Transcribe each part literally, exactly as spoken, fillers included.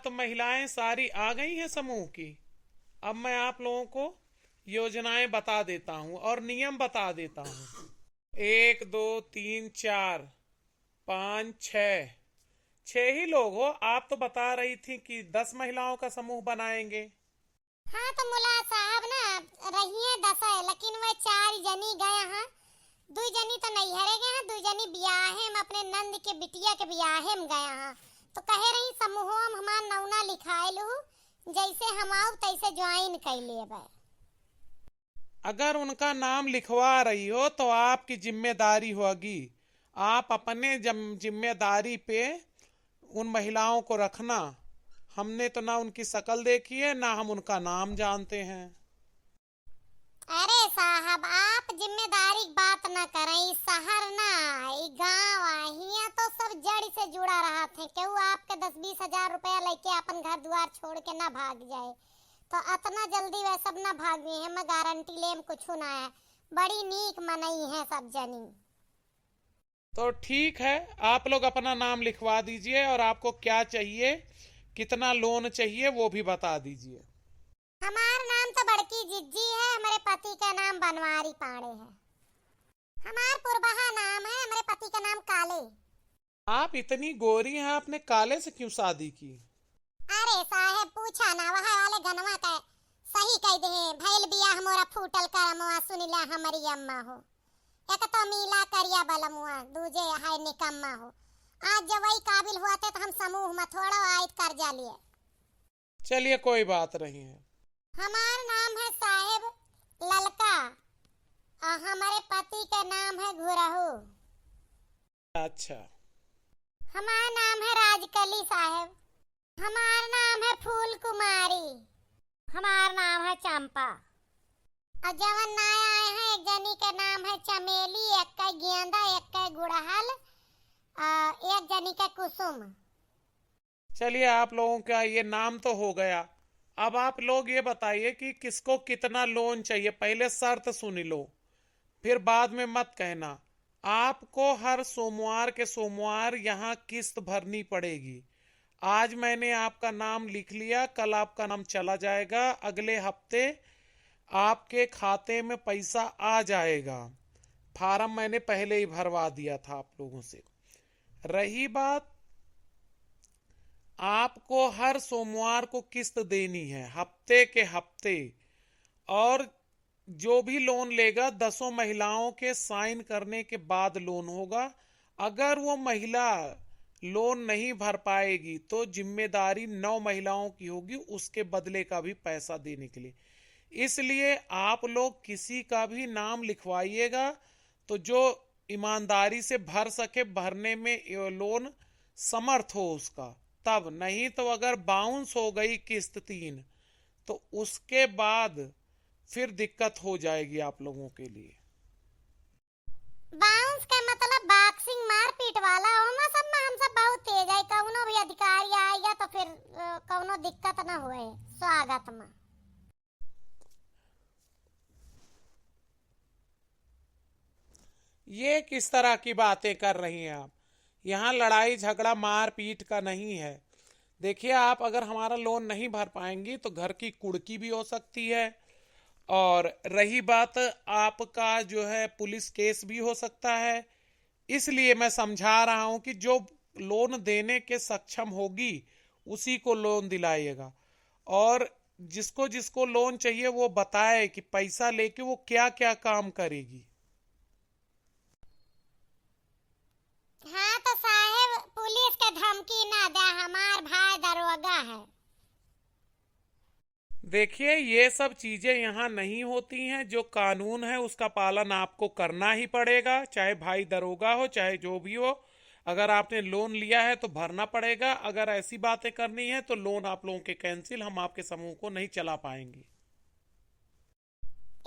तो महिलाएं सारी आ गई हैं समूह की। अब मैं आप लोगों को योजनाएं बता देता हूँ और नियम बता देता हूँ। एक, दो, तीन, चार, पाँच, छः, छः ही लोग हो। आप तो बता रही थी कि दस महिलाओं का समूह बनाएंगे। हाँ, तो मुला साहब ना, रहिए दस है, लेकिन वह चार जनी गए हैं, दुई जनी तो नैहरे गए हैं, दुई जनी बियाहे में, अपने नंद के बिटिया के बियाहे में गए हैं। तो कहे रही, समूहों में हमार नौना लिखाए लू, जैसे हम आऊ तैसे ज्वाइन कर लेबे। अगर उनका नाम लिखवा रही हो तो आपकी जिम्मेदारी होगी, आप अपने जम-, जिम्मेदारी पे उन महिलाओं को रखना। हमने तो ना उनकी शकल देखी है, ना हम उनका नाम जानते हैं। अरे साहब, आप जिम्मेदारी की बात ना करें। ई शहर ना, ई गाँव आ, हियाँ तो सब जड़ से जुड़ा रहत हैं। केहू आपके दस बीस हजार रुपया लेके अपन घर दुआर छोड़ के ना भाग जाए, तो अतना जल्दी वह सब ना भागी हैं। मैं गारंटी लेम कुछ ना है, बड़ी नीक मनई है सब जनी। तो ठीक है, आप लोग अपना नाम लिखवा दीजिए और आपको क्या चाहिए, कितना लोन चाहिए, वो भी बता दीजिए। हमार नाम तो बड़की जिज्जी है, हमारे पति का नाम बनवारी पांड़े है। हमार पुरबहा नाम है, हमारे पति का नाम काले। आप इतनी गोरी हैं, आपने काले से क्यों शादी की? अरे साहेब, पूछा ना, वह वाले गनवा का सही कह दे, भइल बियाह मोरा फूटल करमवा, सुनिला हमरी अम्मा हो। एक तो मीला करिया बलमुआ, दूजे है निकम्मा हो। आज जब वही काबिल हुआ थे तो हम समूह में थोड़ा आइत कर्जा लिए। चलिए, कोई बात नहीं है। हमार नाम है साहेब ललका और हमारे पति का नाम है घुरहू। अच्छा। हमार नाम है राजकली साहेब। हमार नाम है फूल कुमारी। हमार नाम है चंपा। और जवन नया आए हैं, एक जनी के नाम है चमेली, एक का गेंदा, एक का गुड़हल, आ, एक जनी का कुसुम। चलिए, आप लोगों का ये नाम तो हो गया। अब आप लोग ये बताइए कि किसको कितना लोन चाहिए, पहले शर्त सुन लो, फिर बाद में मत कहना। आपको हर सोमवार के सोमवार यहाँ किस्त भरनी पड़ेगी। आज मैंने आपका नाम लिख लिया, कल आपका नाम चला जाएगा, अगले हफ्ते आपके खाते में पैसा आ जाएगा। फार्म मैंने पहले ही भरवा दिया था आप लोगों से। रही बात, आपको हर सोमवार को किस्त देनी है, हफ्ते के हफ्ते, और जो भी लोन लेगा, दसों महिलाओं के साइन करने के बाद लोन होगा। अगर वो महिला लोन नहीं भर पाएगी तो जिम्मेदारी नौ महिलाओं की होगी उसके बदले का भी पैसा देने के लिए। इसलिए आप लोग किसी का भी नाम लिखवाइएगा तो जो ईमानदारी से भर सके, भरने में ये लोन समर्थ हो उसका, तब। नहीं तो अगर बाउंस हो गई किस्त तीन, तो उसके बाद फिर दिक्कत हो जाएगी आप लोगों के लिए। बाउंस का मतलब बॉक्सिंग, मारपीट वाला, ओमा सब में हम सब बहुत तेज है। कौनो भी अधिकारी आएगा तो फिर, अ, कौनो दिक्कत ना होए स्वागत में। ये किस तरह की बातें कर रही हैं आप? यहाँ लड़ाई झगड़ा मारपीट का नहीं है। देखिए, आप अगर हमारा लोन नहीं भर पाएंगी तो घर की कुड़की भी हो सकती है, और रही बात, आपका जो है पुलिस केस भी हो सकता है। इसलिए मैं समझा रहा हूँ कि जो लोन देने के सक्षम होगी उसी को लोन दिलाइएगा, और जिसको जिसको लोन चाहिए वो बताए कि पैसा लेके वो क्या क्या काम करेगी। हाँ तो साहेब, पुलिस के धमकी ना दे, हमार भाई दरोगा है। देखिए, ये सब चीजें यहाँ नहीं होती हैं। जो कानून है उसका पालन आपको करना ही पड़ेगा, चाहे भाई दरोगा हो, चाहे जो भी हो। अगर आपने लोन लिया है तो भरना पड़ेगा। अगर ऐसी बातें करनी है तो लोन आप लोगों के कैंसिल, हम आपके समूह को नहीं चला पाएंगे।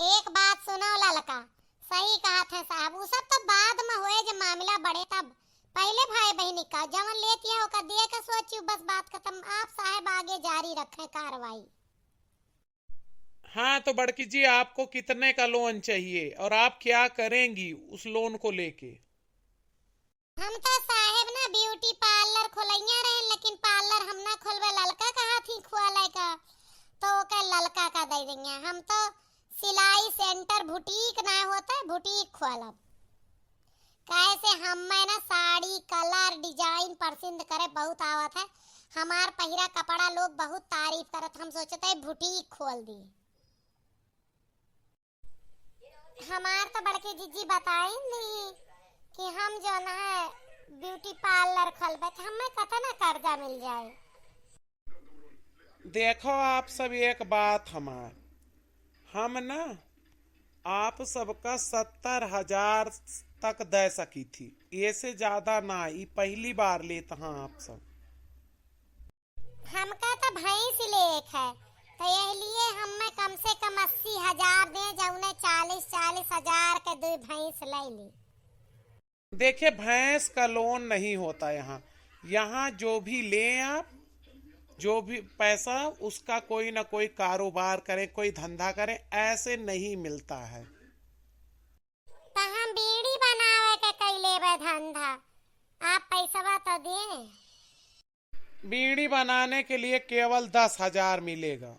एक बात सुनो ललका, सही कहत हैं साहब, उ सब तो बाद में होए जब मामला बढ़े तब। पहले भाई बहनी का जवन लेत है ओका दिए का सोची, बस बात खत्म। आप साहब आगे जारी रखें कार्रवाई। हाँ, तो बड़की जी, आपको कितने का लोन चाहिए और आप क्या करेंगी उस लोन को लेके? हम तो साहेब ना ब्यूटी पार्लर खोलैया रहे, लेकिन पार्लर हम ना खोलबे ललका, हम तो सिलाई सेंटर बुटीक ना होत है, बुटीक खोलब। काहे से हमें ना साड़ी, कलर, डिजाइन पसंद करे बहुत आवत है। हमार पहिरा कपड़ा लोग बहुत तारीफ करत, हम सोचत है बुटीक खोल दी। हमार तो बड़की जीजी बताइन दी कि हम जौन है ब्यूटी पार्लर खोलबे, तो हमें कतना कर्जा मिल जाए। देखो आप सब, एक बात हमार, हम ना आप सबका सत्तर हजार तक दे सकी थी, ऐसे ज्यादा ना। ई पहली बार लेत हाँ आप सब। हमका तो भैंस लेक है, तो यह लिए हमें कम से कम अस्सी हजार दे, जौने चालीस, चालीस हजार के दो भैंस ले ली। देखिए, भैंस का लोन नहीं होता यहाँ। यहाँ जो भी लें आप, जो भी पैसा, उसका कोई ना कोई कारोबार करें, कोई धंधा करें, ऐसे नहीं मिलता है। तो हम बीड़ी बनावे के कई लेबे धंधा, आप पैसवा तो दें। बीड़ी बनाने के लिए केवल दस हजार मिलेगा।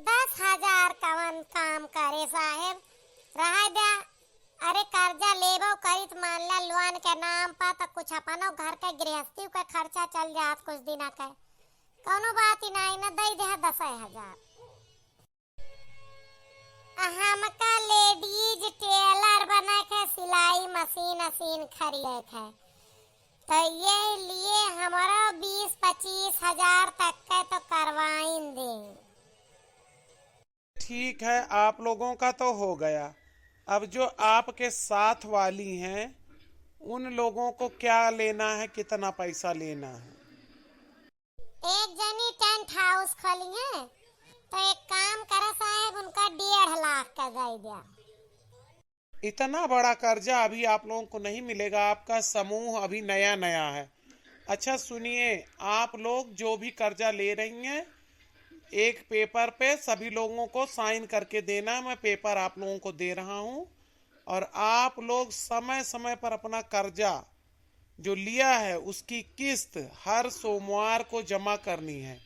दस हजार कवन काम करे साहेब, रह द्या। अरे कर्जा लेबो करित, मान ला लोन के नाम पर, तो कुछ अपनो घर के गृहस्थी के खर्चा चल जात कुछ दिना के। कौनो बात ही नहीं, न दे दे दस हजार। हमका लेडीज टेलर बने के सिलाई मशीन अशीन खरीदे के, तो ये लिए हमरो बीस पच्चीस हजार तक के तो करवाइन दे। ठीक है, आप लोगों का तो हो गया। अब जो आपके साथ वाली हैं, उन लोगों को क्या लेना है, कितना पैसा लेना है? एक जनी टेंट हाउस खोली है, तो एक काम करा साहेब, उनका डेढ़ लाख का दे दिया। इतना बड़ा कर्जा अभी आप लोगों को नहीं मिलेगा, आपका समूह अभी नया नया है। अच्छा सुनिए, आप लोग जो भी कर्जा ले रही हैं, एक पेपर पे सभी लोगों को साइन करके देना। मैं पेपर आप लोगों को दे रहा हूँ और आप लोग समय समय पर अपना कर्जा जो लिया है उसकी किस्त हर सोमवार को जमा करनी है।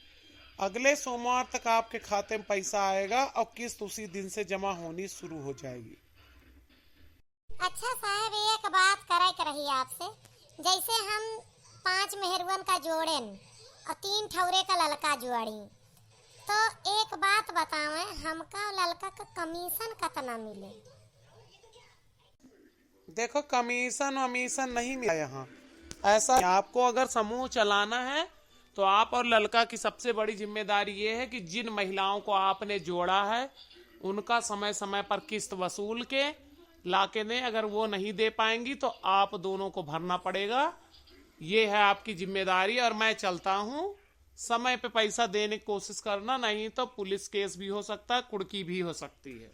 अगले सोमवार तक आपके खाते में पैसा आएगा और किस्त उसी दिन से जमा होनी शुरू हो जाएगी। अच्छा साहेब, एक बात करे के रही आपसे, जैसे हम पांच मेहरुअन का जोड़ेन और तीन ठौरे का ललका जोड़ी, तो एक बात बतावें, हमका ललका का कमीशन कितना मिले? देखो, कमीशन वमीशन नहीं मिला यहाँ। ऐसा है, आपको अगर समूह चलाना है तो आप और ललका की सबसे बड़ी जिम्मेदारी ये है कि जिन महिलाओं को आपने जोड़ा है उनका समय समय पर किस्त वसूल के ला के दें। अगर वो नहीं दे पाएंगी तो आप दोनों को भरना पड़ेगा। ये है आपकी जिम्मेदारी और मैं चलता हूँ। समय पे पैसा देने की कोशिश करना, नहीं तो पुलिस केस भी हो सकता है, कुड़की भी हो सकती है।